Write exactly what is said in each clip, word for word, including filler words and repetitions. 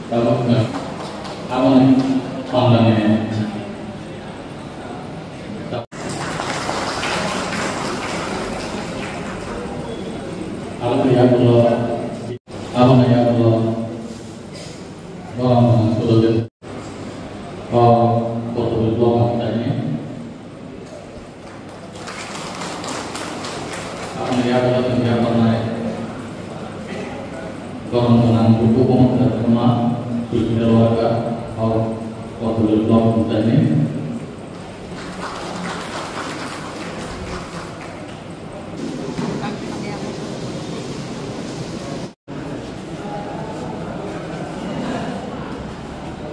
Tabuk khe aboni panda ni aboni yagulo, aboni yagulo borok no sudo de. O, Kothari block hamjaknai. Aboni yagulo chwng yakarnai. Borok gwnang buku bongsa kwma, social worker, o, Kothari block hamjaknai.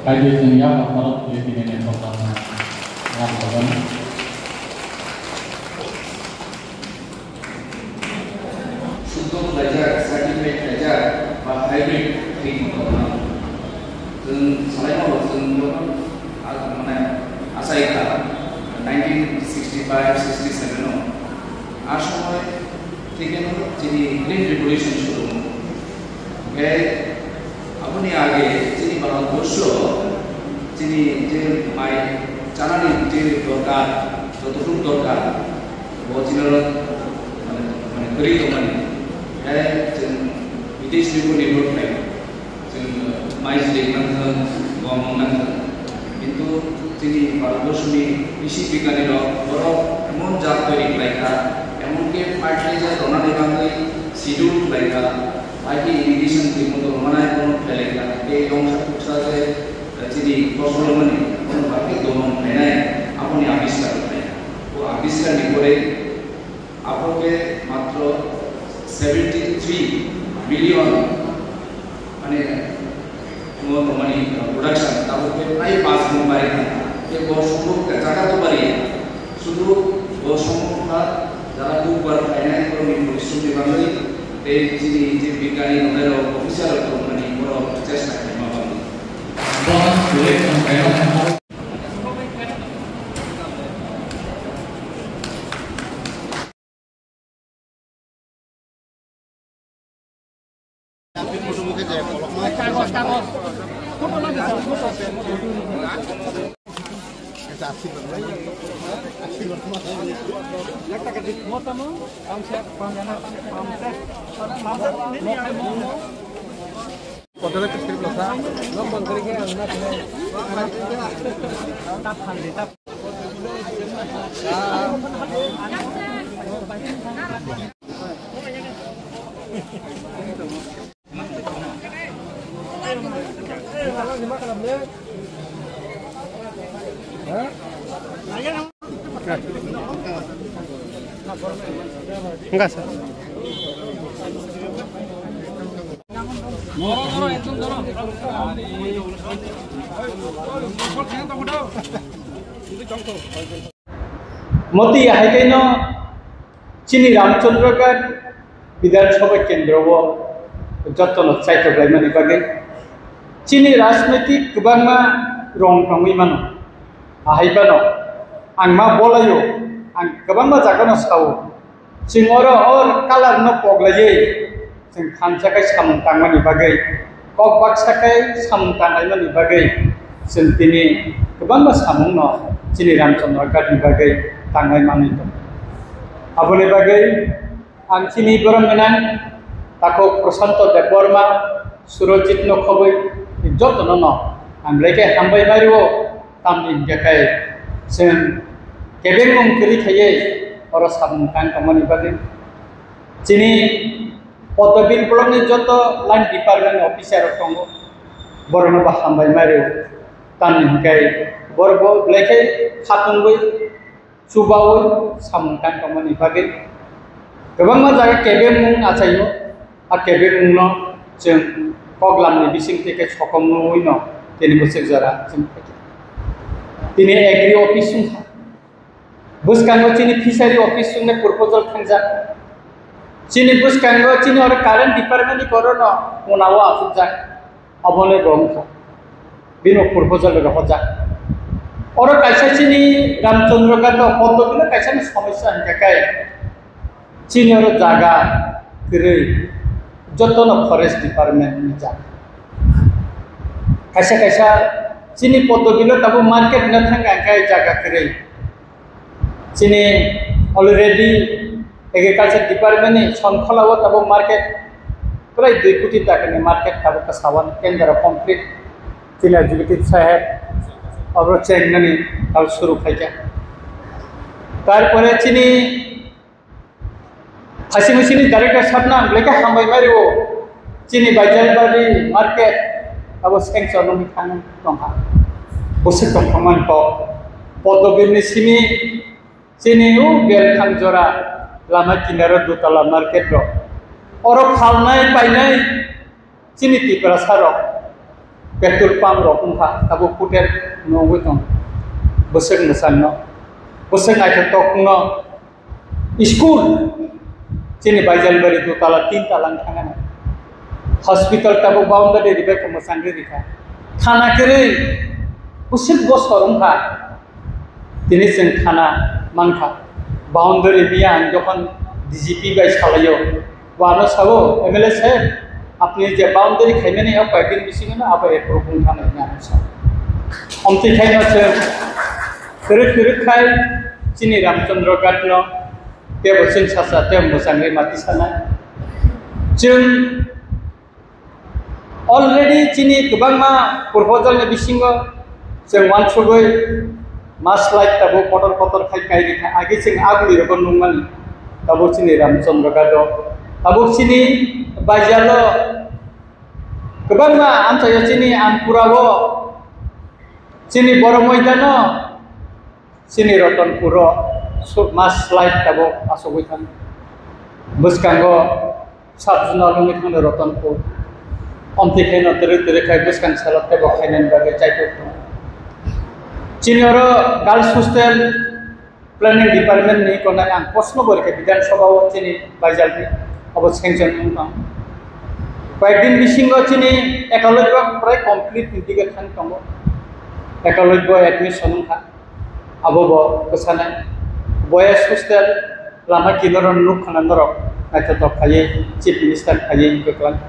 Kaisa chwng yapha khorok twi tini ni kokthang nang khaban. Suddo khlaijak, certificate khlaijak, ba hybrid thik wngkha. Chwng salaima bo chwng jokhon, ah, mane, achai kha, nineteen sixty-five sixty-seven o. A somoi thik khe chini Green Revolution suru wngkha. Hwnkhe aboni age chini Bharatborsho chini je mai chanani je dorkar, jotokhuk dorkar, bo chini oro mane, mane kwrwi tongmani. Hwnkhe chwng bidesh ni upor nirbhor khlai. Chwng mai jili nangkha, gom nangkha. Kintu chini Bharatborsho ni krisi bigyani rok borok emon jat toiri khlai kha, emon khe fertilizer rwnani bagwi schedule khlai kha, bai khe irrigation twi motor rwnai bono khlai lai kha, tei yongsa tuksa je, eh, chini fosol rwmani bono bai khe doman khlainai, aboni abiskar khlai kha. O abiskar ni pore Abo khe matro seventy three million, mane, mo tongmani production, abo khe prai panch gun bari kha. Khe bo songkha jaga to bari, sudu bo songkha jaga bubar khainai borokni porishrom ni bagwi, tei chini je bigyani nonai rok officer rok tongmani borok chesta khaima bagwi. Enggak, sir. Moti hai kaino chini Ramchandra Ghat Bidhan Sabha kendro o jotono chaithok laimani bagwi chini rajnaitik kwbangma rong tongwi mano. Ahai phano ang ma bolaio, ang kwbangma jagano sao. Chwng oro o colour no poglaiwi chwng thansa khai samung tangmani bagwi, kok baksa khai samung tanglaimani bagwi chwng tini kwbangma samungno chini Ramchandra Ghatni bagwi tanglai manwi tongo. Aboni bagwi ang chini borok gwnang takhuk Prashanto Debbarma, Surojit no khobwi jotono no ang belai khe hambai mairio. Tamni hingkhe khe chwng kebengmung kwrwi khaiwi oro samung tang tongmani bagwi chini Podobil block ni joto line department ni officer rok tongo, borokno bo hambai mairio. Tamni hingkhe borok bo belai khe khatungwi chubaui samung tang tongmani bagwi kwbangma jaga kebengmung achaio. A kebengmungno chwng koklamni bisingtwi khe sokomwino tini bwswk jora chwng tini agri office wngkha. Bwskango chini fishery office wngkhe proposal thangjak. Chini bwskango chini oro current department ni borokno unao achukjak. Obono bo wngkha. Bini proposal rohorjak. Oro kaisa chini Ramchandra Ghat o Poddobilo kaisa ni somosya hingkha khe chini oro jaga kwrwi jotono forest department ni jaga. Kaisa kaisa chini Poddo Bill o tabuk market no thangka hwnkhe jaga kwrwi. Chini already agriculture department ni Sonkhola o tabuk market prai dui koti taka ni market tabuk ka sawan tender complete. Chini executive saheb abo chengnani tabuk suru khaikha. Tarpore chini Phaising sini director sabna ang belai khe hambai mai rwo. Chini Baijalbari market abo sengchor nungwi thang tongkha. Bwswk tongthokmani kok. Poddo Bill ni simi chini o Belkhang jora lama kinaro dutala market rok. Oro phalnai painai Chini Tiprasa rok petrol pump rok wngkha, tabuk hotel nugwi tong, bwswk mwchangno, bwswk naithokno, school chini Baijalbari dutala, tin tala wngkha nang, hospital tabuk boundary ribai khe mwchangwi rikha, thana kwrwi bwswk bosor wngkha. Tini chwng thana mankha, boundary miya ang jokhon D G P bai salaio, bo ano sao, "M L A saheb, apni je boundary khaimani o koyekdin bisingo no abo approve wng thana," hinwi ano sao. Omtwi khaino chwng kwrwk kwrwk khai chini Ramchandra Ghat no tebo chwng sacha tebo mwchangwi mati sanai. Chwng Already chini kwbangma proposal ni bisingo chwng uansugwi ma slide tabuk kotor kotor khai kai rikha, agi chwng aguli rogo nungmani tabuk chini Ramchandra Ghat o, tabuk chini Baijal o, kwbangma amchaio chini Ampura o, chini Borok Moidano, Chini Ratanpuro su-, ma slide tabuk asugwi thang. Bwskango sub-zonal wngwi thangno Ratanpur. Omtwi khaino twrwk twrwk khai bwskang salo teibo khainani bagwi chaitok tongo. Chini oro Girls Hostel Planning Department ni konai ang proshno bo rikha Bidhan Sabha o chini Baijalni obo sanction wng tong. Koyekdin bisingo chini ekaloi bo prai complete ni dige thang tongo. Ekaloi bo admission wngkha. Abo bo bwsani boys hostel lama kinaro nuk khana norok naithotok khaiwi Chief Minister khaiwi hwnkhe kwlang.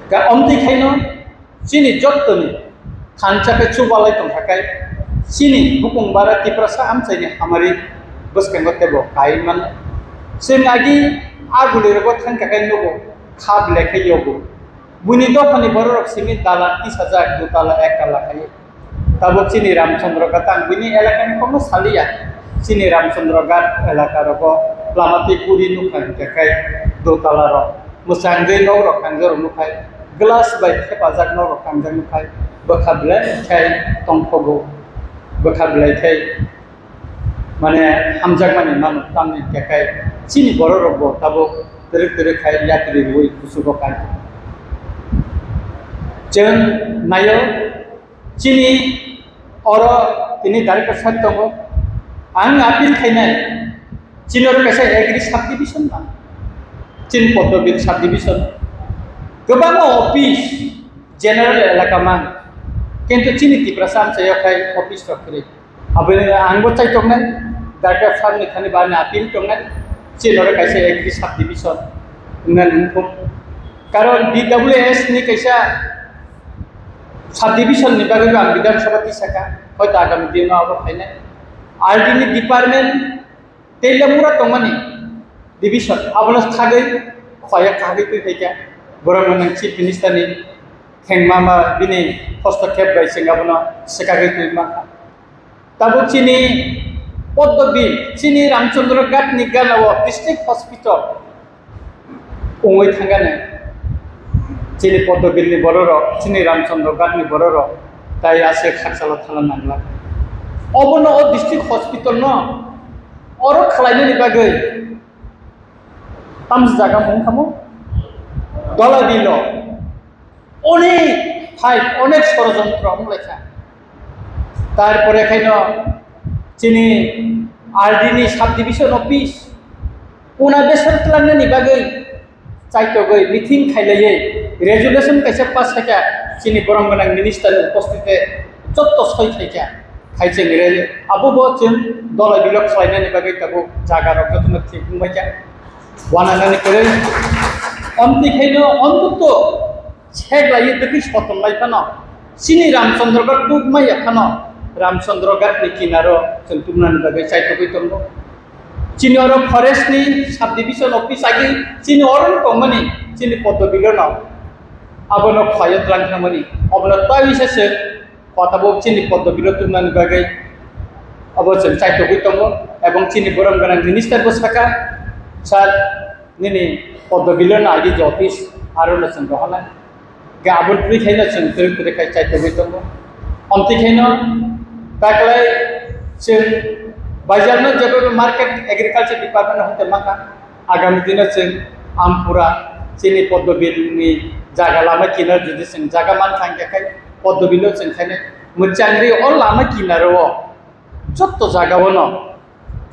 Ka omtwi khaino chini jottoni thansa khe chubalai tongkha khe chini bukung bara Tiprasa amchaini hamari bwskango teibo kai mano. Chwng agi aguli rogo thangkha khe nugo kha belai khe yogo. Buini dophani bororok simi dalan tisajak dutala ektala khaiwi. Tabuk chini Ramchandra Ghat ang bini elakani kokno saliya. Chini Ramchandra Ghat elaka rogo lama twi puri nukha hwnkhe khai dotala rok mwchangwi nok rok kangjak rok nukhai, glass bai thepajak nok rok kangjak nukhai, bwkha belai khai tongthogo, bwkha belai khai mane hamjakmani mano tamni hwnkhe khai chini borok rok bo tabuk twrwk twrwk khai yapri rwui kuchugo kai. Chwng naio. Chini oro tini director sir tongo. Ang appeal khainai, chini oro kaisa agri subdivision nang. Chini Poddobil subdivision. Kwbangma office, general elaka mang. Kintu chini Tiprasa amchaio khai office rok kwrwi. Aboni ang bo chai tongnai, director sir ni thani bani appeal tongnai. Chini oro kaisa agri subdivision. Nang thum. Karon D W S ni kaisa Subdivision ni bagwi bo ang Bidhan Sabha tisaka, hoito agami dino abo phainai. R D ni department tei lamura tongmani division, abono sagwi khoya kagwi twi phaikha. Borok nang Chief Minister ni thengma ma bini hostokhep bai chwng abono swkagwi twi mankha. Tabuk chini Poddobil, chini Ramchandra Ghat ni gana o district hospital wngwi thangani. Chini Poddobil ni bororok, chini Ramchandra Ghat ni bororok, tai aswk hakchalo thangna nangla. Obono o district hospital no oro khwlainani bagwi tamsi jaga mung kamo Dolabil o. Onek fight, onek sorojontro wng lai kha. Tarpore khaino chini R D ni subdivision office, puna besar twlangnani bagwi chaitogwi meeting khailaiwi resolution kaisa pass khaikha, chini borok gwnang minister ni upostite jotto soi khaikha. Khai chwng re-, abo bo chwng Dolabil o khlainani bagwi tabuk jaga rok jotono thik wngbaikha. Wananani kwrwi. Omtwi khaino ontoto sek lai dwkwi sotom lai phano, chini Ramchandra Ghat tubmaya phano, Ramchandra Ghat ni kinaro chwng tubnani bagwi chaitogwi tongo. Chini oro forest ni subdivision office agi chini oro tongmani chini Poddo Bill no abono khwlaiyo twlang thangmani, abono tawi se se kota bo chini Poddo Bill tubnani bagwi abo chwng chaitogwi tongo, ebong chini borom gwnang minister bo saka, sir, nini Poddo Bill no agi je office aro no chwng rohornai. Ga aboni twi khaino chwng twi twi khai chai tongwi tongo. Omtwi khaino taklai chwng bazar no jebo market agriculture department hote maka. Agami dino chwng Ampura chini Poddo Bill ni jaga lama kinar jodi chwng jaga man thang khe khai Poddo Bill no chwng khainai mwchangri o lama kinaro o jotto jaga o no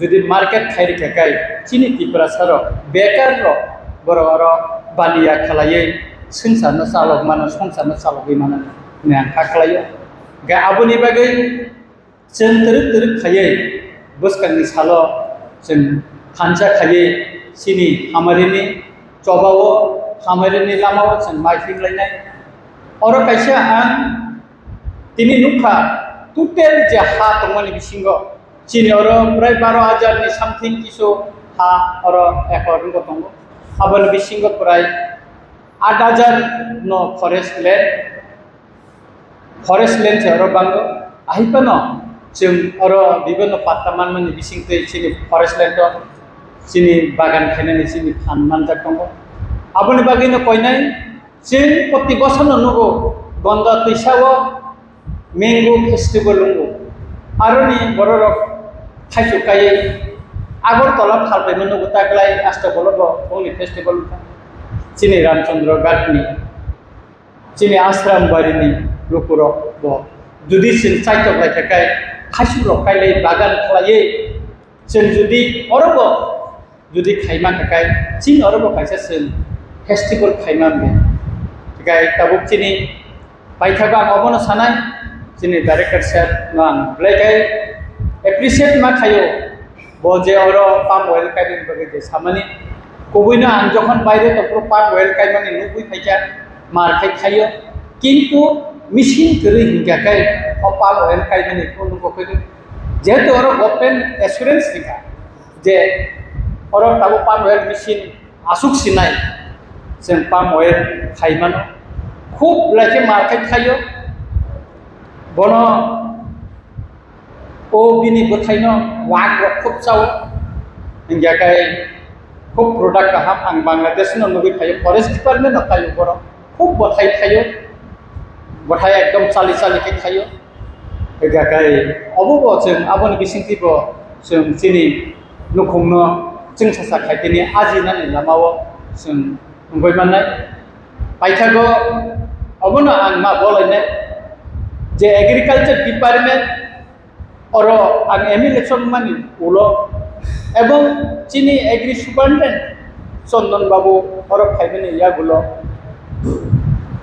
jodi market khai rikha kai chini Tiprasa rok bekar rok borok oro baniya khalaiwi swngcharno chalok mano, swngcharno chalogwi mano hwnwi ang kha khlaio. Ga aboni bagwi chwng twrwk twrwk khaiwi bwskangni salo chwng thansa khaiwi chini hamarini chobao, hamarini lamao chwng mai himlainai. Oro kaisa ang tini nukha, total je ha tongmani bisingo chini oro prai baro hajar ni something kisu ha oro ekor wngwi tongo. Aboni bisingo prai aat hajar no forest land, forest land se oro bango. Ahai phano chwng oro bibinno patta manmani bising twi chini forest land o chini bagan khainani chini phan manjak tongo. Aboni bagwino koinai chwng proti bosor no nugo Gonda twisa o Mango festival wngo. Aroni bororok thaichuk kaiwi Agartala phalpaima nugo taklai Astabolo bo bongni festival wngkha. Chini Ramchandra Ghat ni chini Ashram Bari ni lukurok bo jodi chwng chaitok lai kha kai, khaichuk rok kailai bagan khlaiwi chwng jodi oro bo jodi khaima kha kai, chini oro bo kaisa chwng festival khaima hwnwi. Hikai tabuk chini paithago ang obono sanai, chini director sir no ang belai khai appreciate ma khaio. Bo je oro palm oil kainani bagwi je samani, kubuino ang jokhon baire tongphuru palm oil kaimani nukgwi phaikha, mar khai khaio, kintu machine kwrwi hinkha khe o palm oil kaimani phuru nukgo khe, jehetu oro government assurance rikha je oro tabuk palm oil machine aswk sinai chwng palm oil khai mano, khub belai khe mar khai khaio. Bono o bini bwthaino wak rok khub chao, hingya kai khub product kaham. Ang Bangladesh no nugwi phaio, forest department no taio borok khub bwthai thaio, bwthai ekdom chali chali khe thaio. Hingya kai obo bo chwng aboni bisingtwi bo chwng chini nukhungno chwngsacha khaitini ajinani lamao chwng wngwi mannai. Paithago obono ang ma bolainai je agriculture department oro ang M L A chongmani ulo ebong chini agri superintendent Chondon Babu oro phaimani yagulo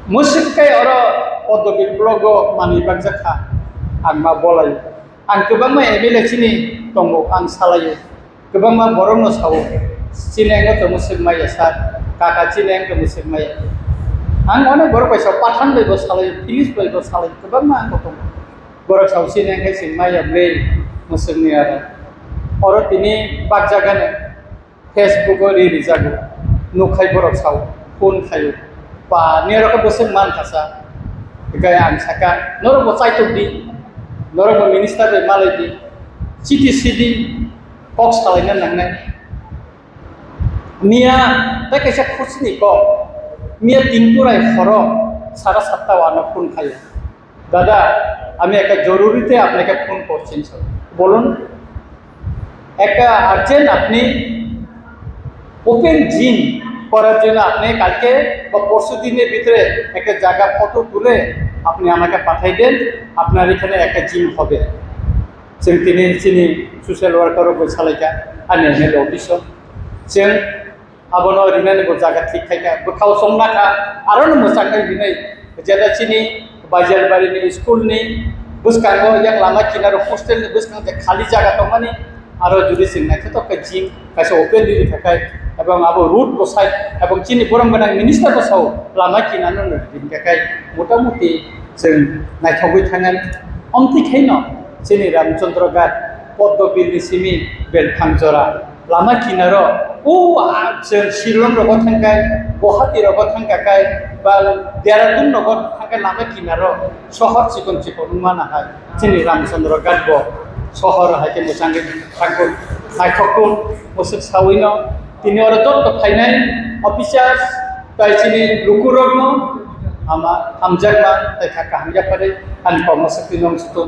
mwswk kai oro Poddobil block o manwi bakjak kha, ang ma bolai. Ang kwbangma M L A chini tongo, ang salaio. Kwbangma borokno sao, "Chini ang to mwswk maya sir, kaka chini ang to mwswk maya." Ang onek borok bai sao, Pathan bai bo salaio, Philip bai bo salaio, kwbangma ang tongo. Borok sao, "Chini ang khe chwng maya ble mwswk ni aro." Oro tini bakjagani Facebook o ri rijago, nukhai borok sao, phone khaio, ba nirok bwswk man khasa, hikai ang saka, "Norok bo chaitok di, norok bo minister bai malai di, chiti sidi kok salaina nangnai." Miya tei kaisa khusini kok, miya tinkurai horo sara satta o ano phone khaio, "দাদা, আমি একটা জরুরিতে আপনাকে ফোন করছি, স্যার।" বলুন। "একটা আর্জেন্ট, আপনি open gym করার জন্য আপনি কালকে বা পরশু দিনের ভিতরে একটা জায়গা ফটো তুলে আপনি আমাকে পাঠিয়ে দেন, আপনার এখানে একটা জিম হবে।" Chwng tini chini social worker rok bai salaikha ani M L A office o. Chwng abono rinani bo jaga thik khaikha, bwkhao chongna kha, arono mwchangwi rinai. Jeda chini Baijalbari ni school ni bwskango, yang lama kinaro hostel ni bwskango je khali jaga tongmani, aro jodi chwng naithotok khe gym kaisa open ri rikha khai, Ebong abo road bo side, ebong chini borom gwnang minister bo sao lama kinano no rimkha kai motamuti chwng naithogwi thangnai. Omtwi khaino chini Ramchandra Ghat, Poddo Bill ni simi Belphang jora lama kinaro o a chwng Shillong rogo thangkai, Guwahati rogo thangkakai, ba Dehradun rogo thangkai lama kinaro sohor chikon chikon wngmana hai. Chini Ramchandra Ghat bo sohor hai khe mwchangwi thangkuk, naithoktuk, mwswk sawino tini oro jotto phainai officers tai chini lukurokno ama hamjakma tai kha kaham yapharwi ani kokno swtwi nong sutung.